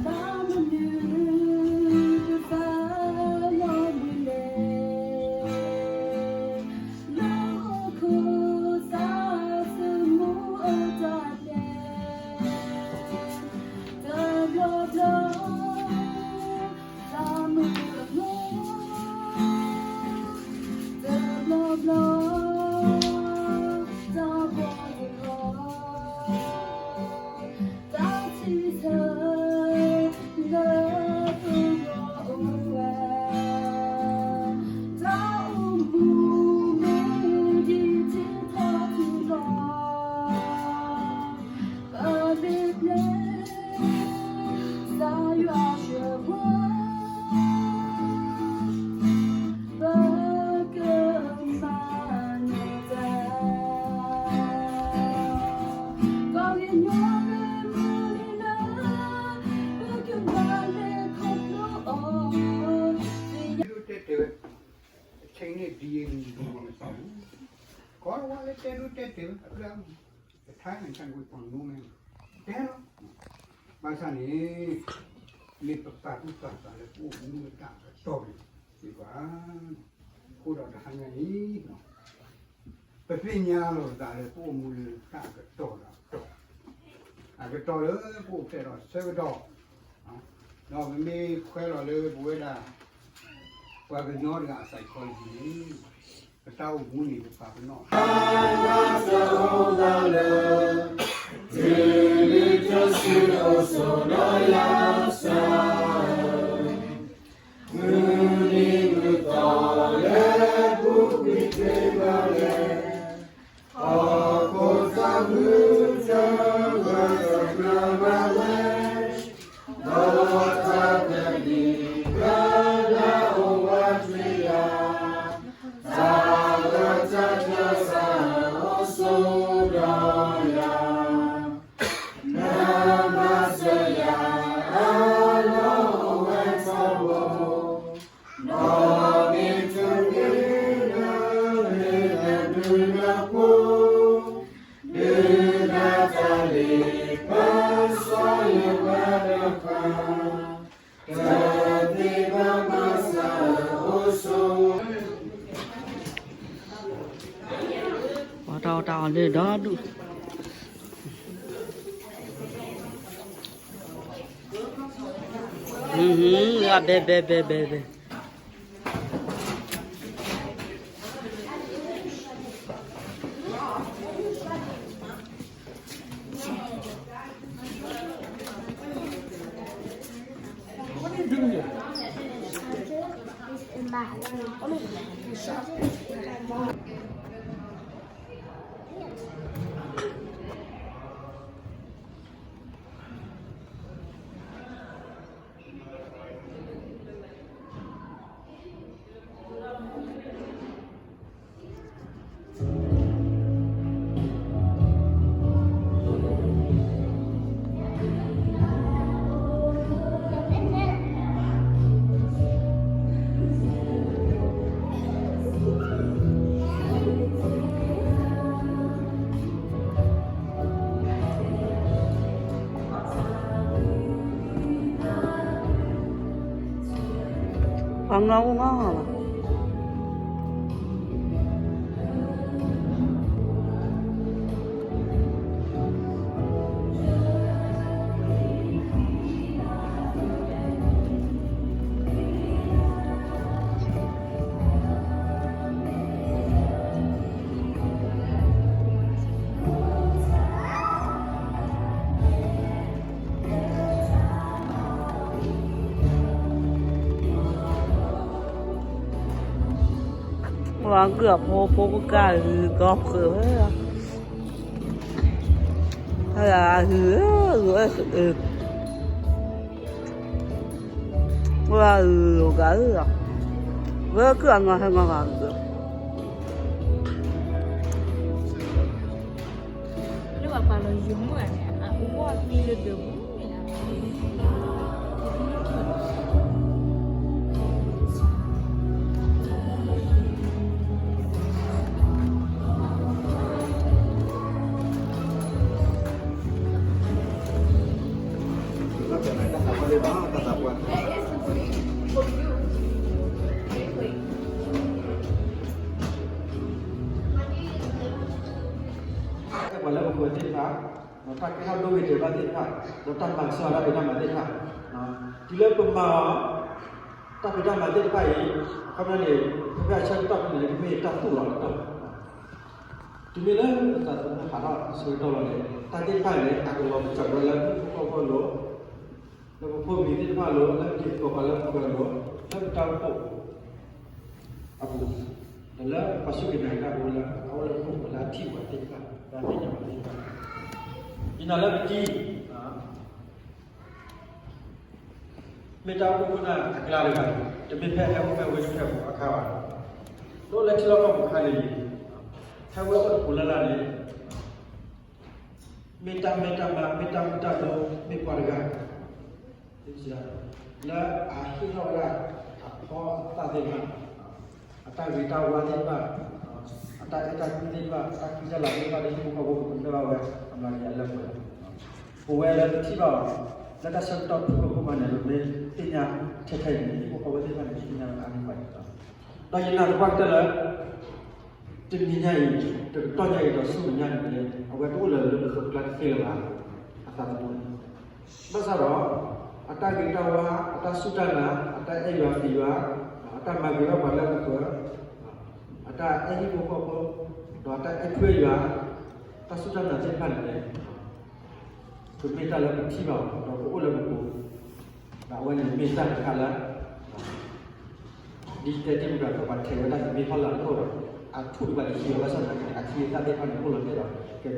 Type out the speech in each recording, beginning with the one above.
ဘၣ်မနုၤပသးလီၤမုၢ်လဲၣ်, လၢဟီၣ်ခိၣ်သးသမူအတၢ်လဲၤ, တဘျီဘျီ သးမုာ်အမူ, တဘျီဘျီ တၢ်ဘီၣ်တဘီၣ်, တၢ်ထံၣ်ဆၢ လၢပဂီၢ်အိၣ်ဝဲ, တၢ်အိၣ်မူမ့ၢ်ဒ်ထံထီၣ်ထူလီၤ, ပမ့ၢ်ပျဲ သးယွၤဆှၢပှၤ ပကမၤန့ၢ်တၢ်, ကီၢ်ကညီမ့ၢ်မုၢ်နံၤလၢ ပကမၤန့ၢ်ခီဖျိအီၤ, တဲတဲဝဲ, အချိန်နဲ့ဒီရေမုန်ဒီရေမစးဘူး, ကီးဝါလၢတဲဒိတဲတဲဝဲအဘျါ, တခါန့ၣ် ကနကွေးပှၤနိမ့ၢ်, တဲလီၤ, ဘၣ်ဆၣ်န့ၣ် မ့ၢ်ပပာ်သူၣ်ပာ်သးလၢပအိၣ်မူလၢတၢ်အကတီၢ်န့ၣ် စ့ၢ်ကီး, အဃိဒီးတဟါညါအံၤ ပသ့ၣ်ညါလီၤပသးလၢပအိၣ်မူလၢတၢ်အကတီၢ်ဒီးအကတီၢ်, အကတီၢ်လၢပအိၣ်ဖျဲၣ်ဒီးဆၢကတီၢ်, ဒီးပမ့ၢ်ခွဲးလီၤလၢပဝဲဒၣ် ပှၤကညီတဂၤအ psychology န့ၣ်, ပတၢ်အိၣ်မူန့ၣ် ပပာ်ပနီၣ် တၢ်အိၣ်သးလၢ တုၤနုၤတစုအိၣ်ဆိးဒီးယၤစၢ်, မုၢ်နံၤမုၢ်သီလၢပူၤကွံာ်တ့ၢ်ဘၣ်လဲၣ်, ဟီၣ်ခိၣ်သးမုၢ်တၢ်ဂၢၢ်တဖျါဘၣ်ဝဲ, ဒီးတၢ်သဒံးကဒါအိၣ်ဝးတ့ၢ်ယၤ, တၢ်ဂၢၢ်တၢ်ကျၢၤစးအိၣ်ဆိးဒီးယၤ, နဘၣ်စၢၤယၤအလီၢ်အိၣ်ဝဲထီဘိ, ဒီးမ့ၢ်တမ့ၢ်လၢနမ့ၢ်လၢဒုးလၢဖိ, ဒုးနတၢ်လ့ပစီယဝဲဒၣ်, တသ့ဘၣ်ဘၣ်စၢၤအိၣ်ဆိး, ပှၤတၢ်အီၣ်တၢ်အီလၢဒီဒူၣ်, ဘဲဘဲဘဲဘဲဘဲ ပှၤငါအိၣ်မးလီၤ, ပှၤကၢၢ်ဖိဖိကၢ်ဂုၤကီၢ်ဖုးဝဲ, ဟဲဂုၤ, ပှၤဂုၤဂၤဧၢ, ဝဲကၢၢ်အနီၢ်ဟဲနီၢ်ဂၤဂုၤ လၢပှၤပာ်လီၤယိၤမုၣ်န့ၣ် အဝီၢ်သံလၢဒၢးပူၤန့ၣ်လီၤ. ပှၤ တၢ်သးပှၢ်လၢနီၤ တၢ်သးပှၢ် ပှၤလၢပကဝဲၤသ့ၣ်တဖၣ် ဒီးတၢ်ကဲထီၣ်ဒိဂ့ၤတဲာ်ဘၣ်သ့ၣ်တဖၣ် ဒီးတၢ်မၤကဆှီတၢ်ဖံးတၢ်မၤသ့ၣ်တဖၣ် တုၤလၢပမၤအီၤ တၢ်ဖံးတၢ်မၤသ့ၣ်တဖၣ်အံၤ အခီပညီန့ၣ် ဖဲဖဲအဆၢကတီၢ်ဖဲန့ၣ် ကမ့ၢ်တၢ်သူၣ်လီၤကတီၢ် တုၤမ့ၢ်လၢပသးသမူဟးထီၣ်အဆၢကတီၢ်လီၤန့ၣ် တၢ်သ့ၣ်တဖၣ်န့ၣ် အကလီၤကစၢ်ဝဲလၢဟံၣ်ဖိဃီဖိအလိၤ, လၢပဖိပလံၤသ့ၣ်တဖၣ်အလိၤ, လၢပတံၤသကိးပှၤလၢပှၤအလိၤ, လၢပတၢ်အိၣ်ဖှိၣ်အပူၤ, ဒီးလၢပှၤစူၢ်က့ၤနာ်က့ၤတၢ်ဖိလၢ အအိၣ်လၢဟံၣ်ဖိဃီဖိလၢအထံၣ်ပှၤသ့ၣ်တဖၣ်, ဒီးသ့ၣ်ညါပှၤသ့ၣ်တဖၣ်, ယနာ်လၢပတံၤ မ့ၢ်တၢ်အိၣ်ဖှိၣ်ခိၣ်နၢ်အကျါတဂၤ, တမ့ၢ်ဖဲဟဲအိၣ်ဖဲဝ့ၢ်တဖျၢၣ်ဖိအခါဘၣ်, တအိၣ်လၢထံလီၢ်ကီၢ်ပူၤခါလံၤလံၤ, ဟဲဝ့ၢ်အိၣ်တပူၤလၢ်လၢ်န့ၣ်, မ့ၢ်တၢ်မဲၢ်တၢ်မါ မ့ၢ်တၢ်မုာ်တၢ်ဘိ မ့ၢ်ပှၤတဂၤ, လၢအဟ့ၣ်ထီၣ်ဝဲဒၣ် အဖီအသၣ်သ့ၣ်တဖၣ် အတၢ်ဂ့ၤတၢ်ဝါသ့ၣ်တဖၣ်, အတၢ်အဲၣ်တၢ်ကွံသ့ၣ်တဖၣ်, တၢ်ဃံတၢ်လၤသ့ၣ်တဖၣ်လၢဟံၣ်ဖိဃီဖိပူၤ ပကနၢ်ဘၣ်ဝဲ အမၤက့ၤအလၢပှဲၤလီၤ. ပဝဲလၢပထံၣ်ဘၣ်အီၤ လၢတၢ်ဆၢကတီၢ်ဖုၣ်ကိာ်ဖိမးန့ၣ် ပမ့ၢ်သ့ၣ်ညါထဲထဲအံၤန့ၣ် ဟံၣ်ဖိဃီဖိသ့ၣ်တဖၣ်န့ၣ် သ့ၣ်ညါအါန့ၢ်ပှၤန့ၣ်လီၤ. ဒီးယနာ်သပှၢ်ကတၢၢ်လၢ တနံၤညါအံၤ တကတီၢ်ညါအံၤဒီးဆူမဲာ်ညါန့ၣ် အဝဲတအိၣ်လၢၤလၢပသိးကျါတသ့လၢၤဘၣ်, အသးသမူန့ၣ် ဘၣ်ဆၣ်ဒီး အတၢ်ဂ့ၤတၢ်ဝါ, အတၢ်စူၢ်တၢ်နာ်, အတၢ်အဲၣ်ယွၤသ့ၣ်ယွၤ, အတၢ်မၤဂ့ၤထီၣ်ပှၤလၢအကပၢၤ, အတၢ်အဲၣ်ဟံၣ်ဖိဃီဖိ, ဒီးအတၢ်အဲၣ်ထွဲယွၤ, တၢ်စူၢ်တၢ်နာ်သ့ၣ်တဖၣ်န့ၣ် ကမ့ၢ်တၢ်လၢပထံၣ်ဘၣ်အီၤ ဒီးကအိၣ်လၢပပူၤ, ဒီးအဝဲန့ၣ်မ့ၢ်တၢ်တခါလၢ ဒ်တဲတ့ၢ်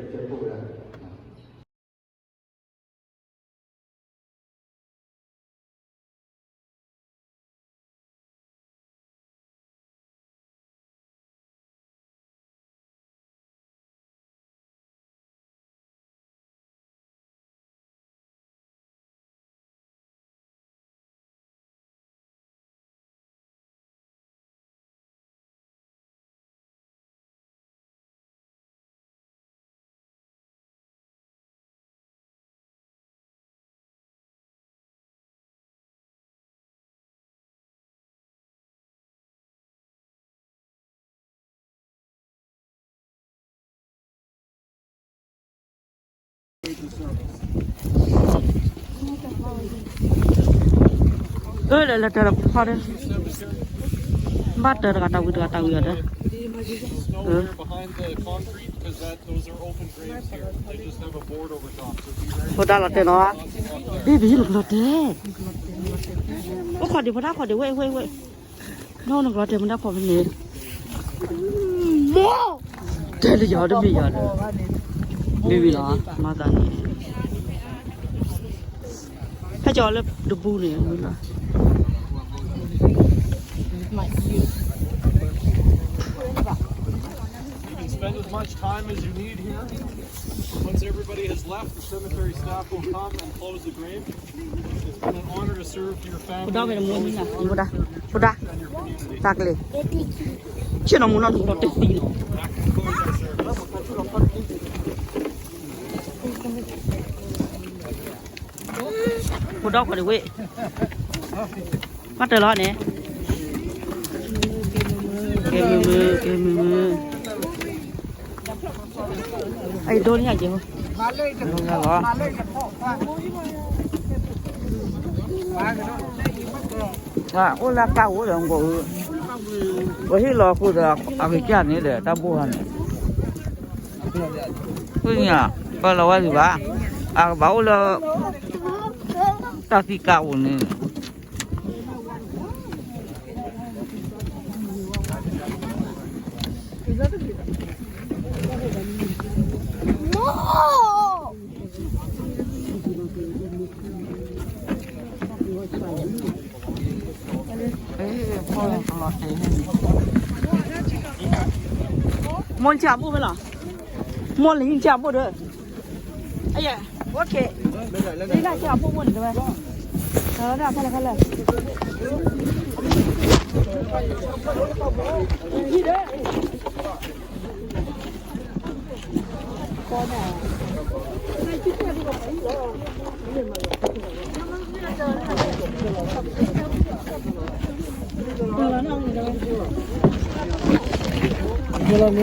မုၢ်ဒီး ပှၤထဲးဝဲဒၣ်ကမ့ၢ်ထီၣ်လၢအခိၣ်ဒီး အထူၣ်တဖၣ်န့ၣ် ဟံးဝဲဘၣ်ဆၣ်သနာ်က့န့ၣ် အချံအသၣ်သ့ၣ်တဖၣ်န့ၣ် အိၣ်လီၤတဲာ်ဒီး ကဲဘျုးကဲဖှိၣ်ဝဲဒၣ် အၢ လၢတၢ်တဖီဒီး ဘၣ်တၢ်တဂၤတၢ်ဝံၤတဂၤတၢ်ဝံၤအီၤဒီး အၢ ဖိဒါလီၤတဲာ်နီၤ, ဘ့ၣ်ဘ့ၣ်နကလီၤတဲာ်, အိၣ်ခိးဒံးဖိဒါခိးဒံးဝဲဝဲဝဲ, နီၢ်နကလီၤတဲာ်မဒါခိးဖဲန့ၣ်, တဲတယီၤတမ့ၢ်ယီၤဒီး, ဘ့ၣ်ဘ့ၣ်လီၤ, မၤသးန့ၣ် ဟဲကီၤလၢတပူၤန့ၣ် You can spend as much time as you need here. Once everybody has left, the cemetery staff will come and close the grave. It's been an honor to serve your family and those who are serving your church and your community. ဖိဒါ, ဖိဒါ, တၢ်ကျဲၤ, ဆ့ၣ်နီၤမူနီၤ နကလီၤတဲာ်သံလီၤ. ဖိဒါခိးဒံးဝဲ, ဘၣ်တၢ်လီၤန့ၣ်, ကဲမုာ်မုာ် ကဲမုာ်မုာ်, အဒိန့ၣ်ယက့ၤ, ဒိလီၤ, အိၣ်လၢကါအိၣ်ဒီးကီး, ပဟ့ၣ်လီၤအဃိဒီး အကစၢ်န့ၣ်ဒီး တၢ်ဘိၣ်ဟါန့ၣ် ဖုညါ, ပလီၤဝဲဒံးဘၣ်, အကဘၣ်အိၣ်လၢ တၢ်သံကါအိၣ်န့ၣ်, မိၢ်ဆၣ်ဘိၣ်ဖဲလီၤ, မိၢ်လၢဟံၣ်ဆၣ်ဘိၣ်ဒီး, အယဲ, အိၣ်ခ့, လၢဆၣ်ဘိၣ်မိၢ်န့ၣ်တဝဲ, ဖဲလဲၣ်ဖဲလဲၣ်, ကီန့ၣ်, သ့ၣ်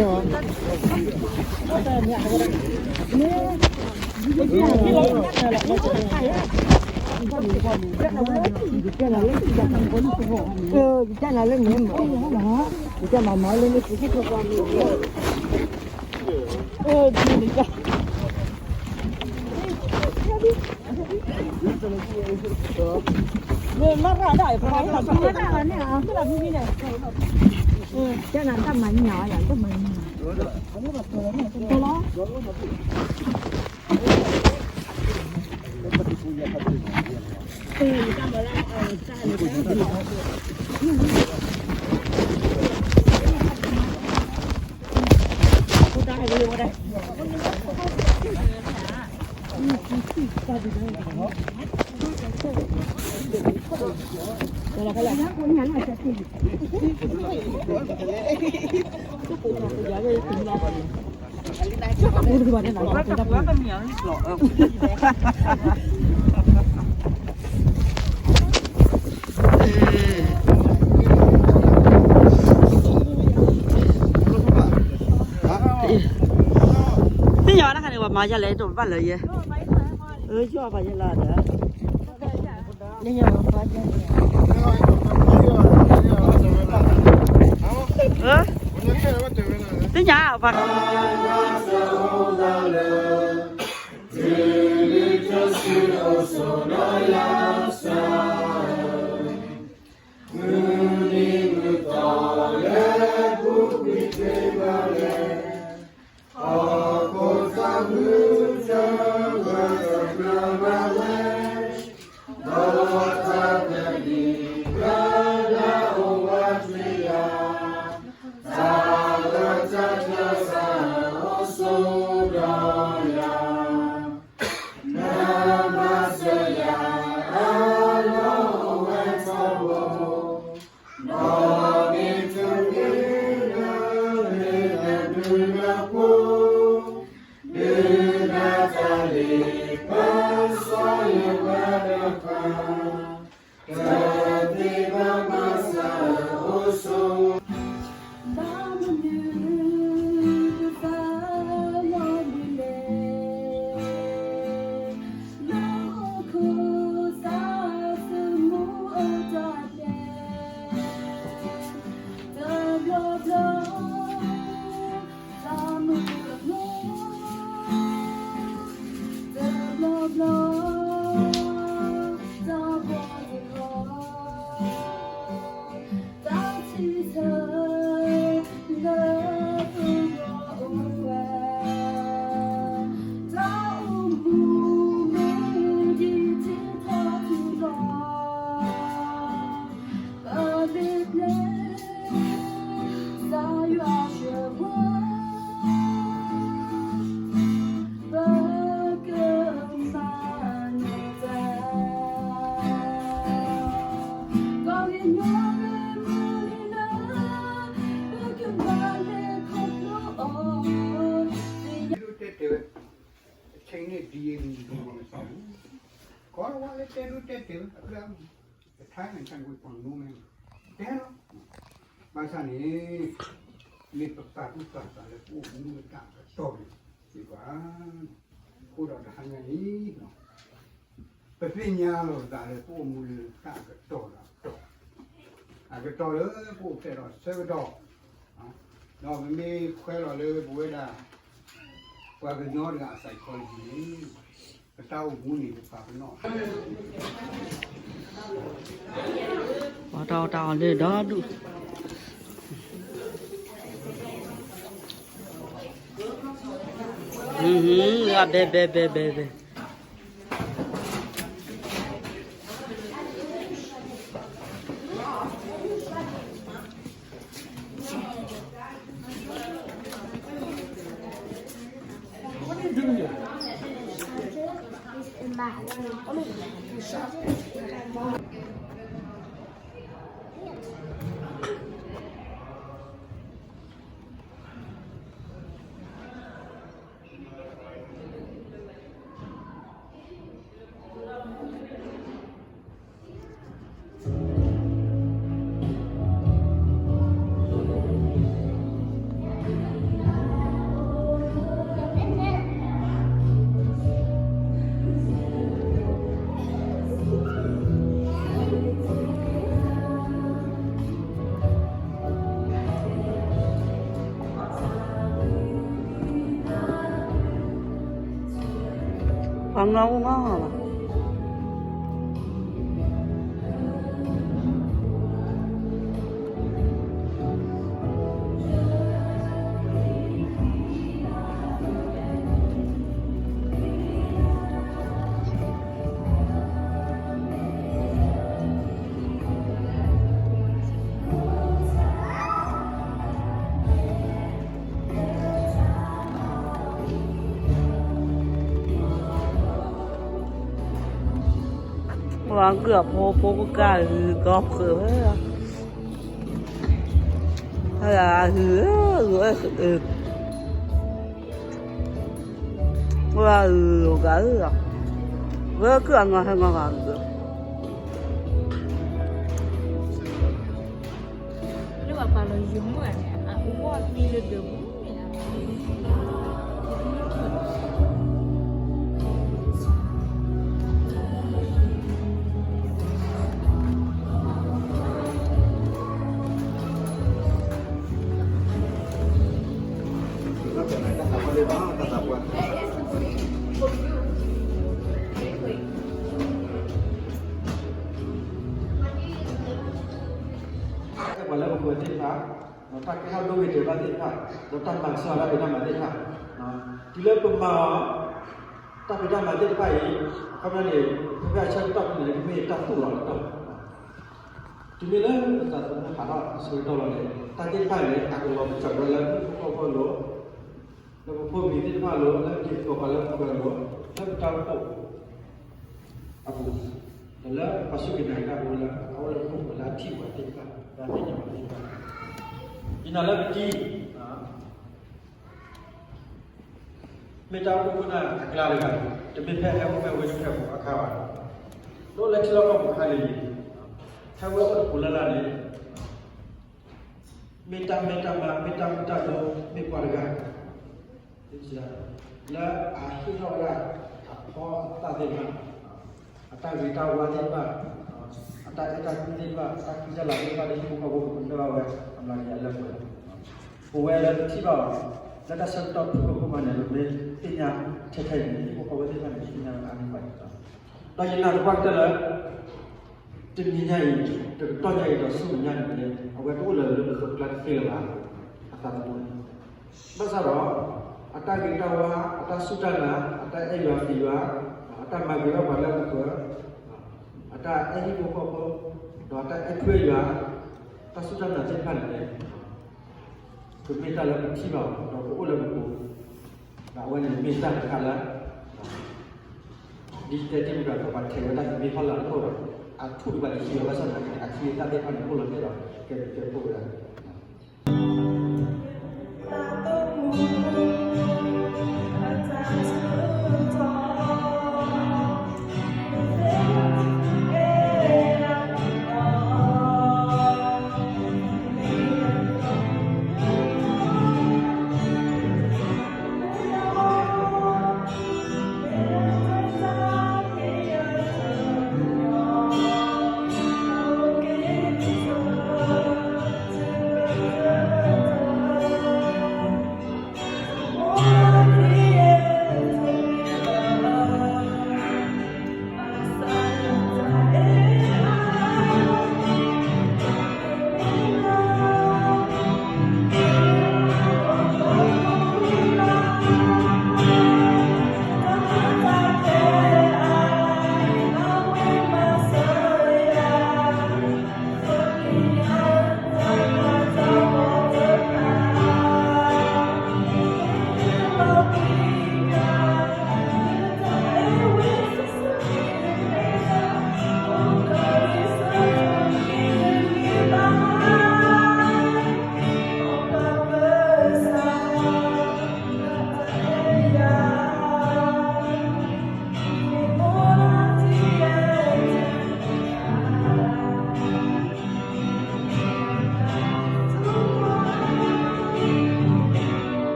ညါဝဲတခါန့ၣ် ပှၤမၤယၤလဲၣ် တဘၣ်လၢယဲ, ယီၢ်ပှၤယဲလၢဒီး သ့ၣ်ညါပှၤ မုၢ်နံၤမုၢ်သီလၢပူၤကွံာ်ထွဲမၤလဲၣ်, ဟီၣ်ခိၣ်သးမုၢ်တဂၤတကျၢၤမၤဝဲ, ဒီးတၢ်သဒံးပၢ်ဒၣ်အိၣ်ဝးထွဲယၤ, တၢ်လၢတၢ်ကျဲးစၢးအိၣ်ဆိးဒီးယၤ နမၤစၢၤယၤအလီၢ်အိၣ်ဝဲထီဘိ, ဒီးမ့ၢ်တမ့ၢ်လၢနတၢ်ဘျုးနၢ်ပှိၢ်, ဒုးနတၢ်လ့ပစီယဝဲတဖၣ်, တၢ်သ့ဘၣ်မၤစၢၤအိၣ်ဆိး တၢ်ဘျီဘျီ တၢ်ဘီတခီ တၢ်ထံၣ်ဆၢ လၢပဂီၢ်အိၣ်ဝဲ တၢ်အိၣ်မူမ့ၢ်ဒ်ထံထီၣ်ထူလီၤ ပမ့ၢ်ဘျဲ ကစၢ်ယွၤဆှၢဝဲ ပကမၤနၢၤတၢ် ကီၢ်ကညီမ့ၢ်မုၢ်နံၤလၢ ပကမၤလဲၤခီဖျိအီၤ တဲဒိတဲတဲာ်ဝဲ အချိန်နဲ့ဒီရေမီၤ ကိးဝဲလၢတဲဒိတဲတဲာ်ဝဲ အကြၢး တထါန့ၣ် ကနဝံၤပှၤကညီမ့ၢ် တဲလီၤ ဘၣ်ဆၣ်န့ၣ် မ့ၢ်ပပာ်သူၣ်ပာ်သးလၢပအိၣ်မူလၢတၢ်အကတီၢ်န့ၣ် စံးပှၤ အဃိဒီးတဟါညါအံၤ ပသ့ၣ်ညါလီၤပသးလၢပအိၣ်မူလၢတၢ်အကတီၢ်ဒီးအကတီၢ် အကတီၢ်လၢပအိၣ်ဖျဲၣ်ဒီးဆၢကတီၢ် ဒီးပမ့ၢ်ခွဲးလီၤလၢပဝဲဒၣ် ပှၤကညီတဂၤအ psychology န့ၣ် ပတၢ်အိၣ်မူန့ၣ် ပပာ်ပနီၣ် ပှၤတၢ်အီၣ်တၢ်အီလၢဒီဒူၣ် ဘဲ ဘဲ ဘဲ ဘဲ ဘဲ What are you doing here? နီၢ်အိၣ်နီၢ်ဘၣ်. ပှၤကုၢ်အဖိဖိကကၢ်ဂုၤကီၢ်ဃၢၤဝဲ, ဟဲဂုၤဂုၤဂုၤ, ပှၤဂုၤဂၤဧၢ, ဝဲကုၢ်အနီၢ်ဟဲနီၢ်ဂၤဂုၤ လၢပှၤပာ်လီၤယိၤမုၣ်န့ၣ် အအိၣ်ဘီၣ်သံလၢဒၢးပူၤန့ၣ် ပှၤလၢပကဝဲၤသ့ၣ်တဖၣ်, ဒီးတၢ်ကဲထီၣ်ဒိဂ့ၤတဲာ်ဘၣ်သ့ၣ်တဖၣ်, ဒီးတၢ်မၤကဆှီတၢ်ဖံးတၢ်မၤသ့ၣ်တဖၣ်, တုၤလၢပမၤအီၤ တၢ်ဖံးတၢ်မၤသ့ၣ်တဖၣ်အံၤ, အခီပညီန့ၣ် ဖဲဖဲအဆၢကတီၢ်ဖဲန့ၣ် မ့ၢ်တၢ်သူၣ်လီၤလၢတၢ်, တုၤမ့ၢ်လၢပသးသမူဟးထီၣ်အဆၢကတီၢ်လီၤန့ၣ် တၢ်သ့ၣ်တဖၣ်န့ၣ် အကလီၤကစီၤကရၢလၢပဟံၣ်ဖိဃီဖိအလိၤ, လၢပဖိပလံၤသ့ၣ်တဖၣ်အလိၤ, လၢပတံၤသကိးပှၤလၢပှၤအလိၤ, လၢပတၢ်အိၣ်ဖှိၣ် အပူၤ, ဒီးလၢပှၤစူၢ်က့ၤနာ်က့ၤတၢ်ဖိလၢ အအိၣ်လၢဟံၣ်ပူၤလၢအထံၣ်ပှၤသ့ၣ်တဖၣ်, လၢအသ့ၣ်ညါပှၤသ့ၣ်တဖၣ်, ယနာ်လၢပတံၤ မ့ၢ်တၢ်အိၣ်ဖှိၣ်ခိၣ်နၢ်အကျါတဂၤ, တမ့ၢ်ဖဲဟဲအိၣ်ဖဲဝ့ၢ်တဖျၢၣ်ပူၤအခါဘၣ်, တအိၣ်လၢထံလီၢ်ကီၢ်ပူၤခါလံၤလံၤ, ဟဲဝဲအိၣ်တပူၤလၢ်လၢ်န့ၣ် မ့ၢ်တၢ်မဲတၢ်မါ မ့ၢ်တၢ်မုာ်တၢ်ဒိၣ် မ့ၢ်ပှၤတဂၤ လၢအဟ့ၣ်ထီၣ်ဝဲဒၣ်အဖီအသၣ်သ့ၣ်တဖၣ်, အတၢ်ဂ့ၤတၢ်ဝါသ့ၣ်တဖၣ်, အတၢ်အဲၣ်တၢ်ကွံသ့ၣ်တဖၣ်, အတၢ်ဃံတၢ်လၤသ့ၣ်တဖၣ် လၢဟံၣ်ဖိဃီဖိကဒၢဘၣ်ဝဲ အမျးကယၤလၢပှဲၤလီၤ. ပဝဲလၢပထံၣ်ဘၣ်အီၤ လၢတၢ်ဆၢကတီၢ်ဖုၣ်ကိာ်ဖိမးန့ၣ် ပမ့ၢ်သ့ၣ်ညါထဲထဲအံၤန့ၣ် ဟံၣ်ဖိဃီဖိသ့ၣ်တဖၣ်န့ၣ် သ့ၣ်ညါဝဲအါန့ၢ်ပှၤန့ၣ်လီၤ. ဒီးယနာ်သပှၢ်ကတၢၢ်လၢ တနံၤညါအံၤ တကတီၢ်ညါအံၤဒီးဆူမဲာ်ညါန့ၣ် အဝဲတအိၣ်လၢၤလၢပသိးကျါတသ့လၢၤဘၣ်, အသးသမူန့ၣ်. ဘၣ်ဆၣ်ဒီး အတၢ်ဂ့ၤတၢ်ဝါ, အတၢ်စူၢ်တၢ်နာ်, အတၢ်အဲၣ်ယွၤသ့ယွၤ, အတၢ်မၤဂ့ၤဘၣ်ပှၤလၢအပူၤကွံာ်, အတၢ်အဲၣ်ဟံၣ်ဖိဃီဖိ, ဒီးအတၢ်အဲၣ်ထွဲယွၤ, တၢ်စူၢ်တၢ်နာ်သ့ၣ်တဖၣ်န့ၣ် ကမ့ၢ်တၢ်လၢပထံၣ်ဘၣ်အီၤ ဒီးကအိၣ်လၢပပူၤ, ဒီးအဝဲန့ၣ်မ့ၢ်တၢ်တခါလၢ ဒ်တဲတ့ၢ်မတၤဒီး ပှၤထဲးဝဲဒၣ်ကမ့ၢ်ထီၣ်လၢအခိၣ်ဒီး အထူၣ်တပၤတဟံးဝဲဘၣ်ဆၣ်သနာ်က့ အချံအသၣ်သ့ၣ်တဖၣ်န့ၣ် အိၣ်လီၤတဲာ်ဒီး ကဲကဲအိၣ်ဝဲဒၣ်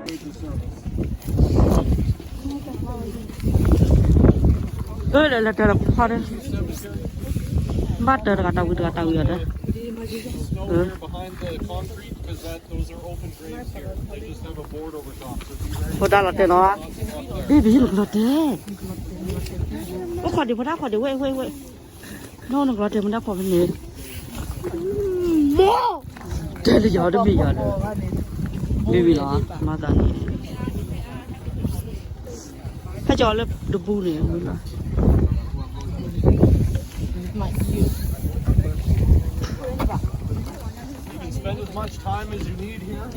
အၢ လဲၤလဲၤတၢ်လီၤခီဒီး ဘၣ်တၢ်တဂၤတၢ်ဝံၤတဂၤတၢ်ဝံၤအီၤဒီး Behind the concrete, 'cause that, those are open graves here. They just have a board over top. So be ready. ဖိဒါလီၤတဲာ်နီၤ, baby နကလီၤတဲာ်, အိၣ်ခိးဒံးဖိဒါခိးဒံးဝဲဝဲဝဲ, နီၢ်နကလီၤတဲာ်မနုၤဒၣ်ဖီဖဲန့ၣ်, မိၢ်, တဲလၢယၤတမ့ၢ်ယၤဒီး, မ့ၢ်ဝံၤလီၤ, မၤသးန့ၣ် ဟဲကၠီလၢတပူၤန့ၣ်ဝံၤလီၤ. You can spend as much time as you need here.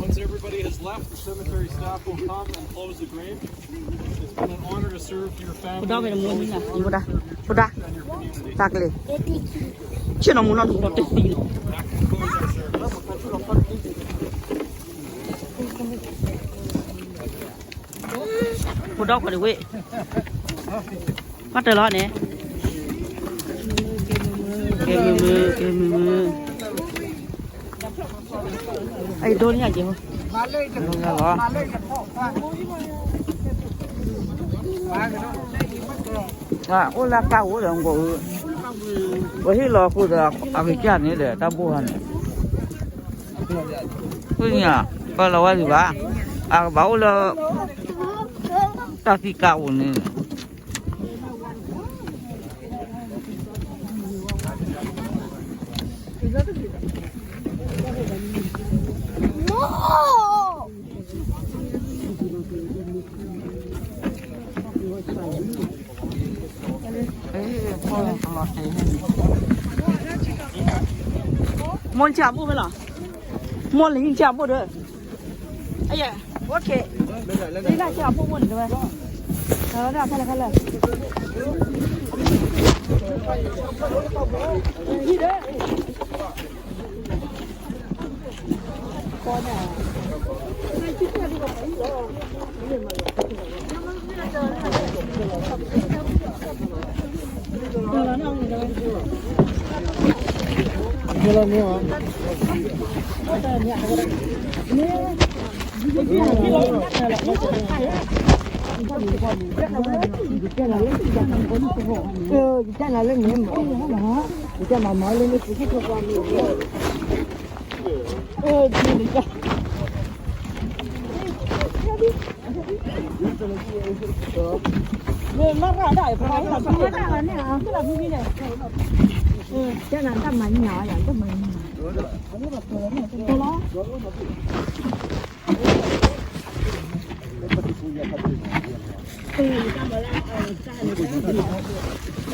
Once everybody has left, the cemetery staff will come and close the grave. It's been an honor to serve your family, ဖိဒါဝဲနမိၢ်န့ၣ်, ဖိဒါ, ဖိဒါ, တၢ်ကလဲၤ, ဆ့ၣ်နီၤမူနီၤ နကလီၤတဲာ်သံနီၤ. ဖိဒါခိးဒံးဝဲ, ဘၣ်တၢ်လီၤန့ၣ်, ကဲမုာ်မုာ် ကဲမုာ်မုာ်, အဒိန့ၣ်ယက့ၤ, အိၣ်လၢကါအိၣ်ဒီးကီး, ပဟ့ၣ်လီၤအဃိဒီး အကစၢ်န့ၣ်ဒီး တၢ်ဘိၣ်ဟါန့ၣ်, ဃုညါ, ပလီၤဝဲဒံးဘၣ်, အကဘၣ်အိၣ်လၢ တၢ်သံကါအိၣ်န့ၣ် မိၢ်ဆၣ်ဘိၣ်ဖဲလီၤ, မိၢ်လၢဆၣ်ဘိၣ်ဒီး, အ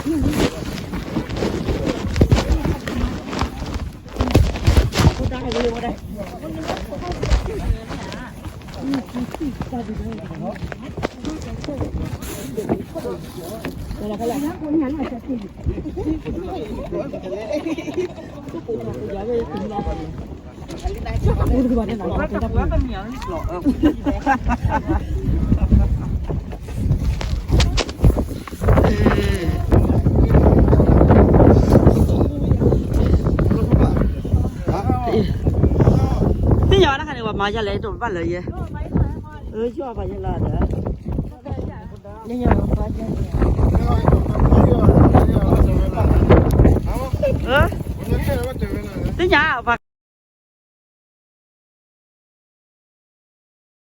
ယဲ, အိၣ်ခ့, လၢဆၣ်ဘိၣ်ဘိၣ်န့ၣ်တဝဲ, ခါလၢခါလၢ, သ့ၣ်ညါဝဲဒၣ်ခါန့ၣ် ပှၤမၤယၤလဲၣ် တဘၣ်လၢယဲ, အၢ ယွၤဘၣ်ယဲလီၤဒီး, အၢ သ့ၣ်ညါပှၤ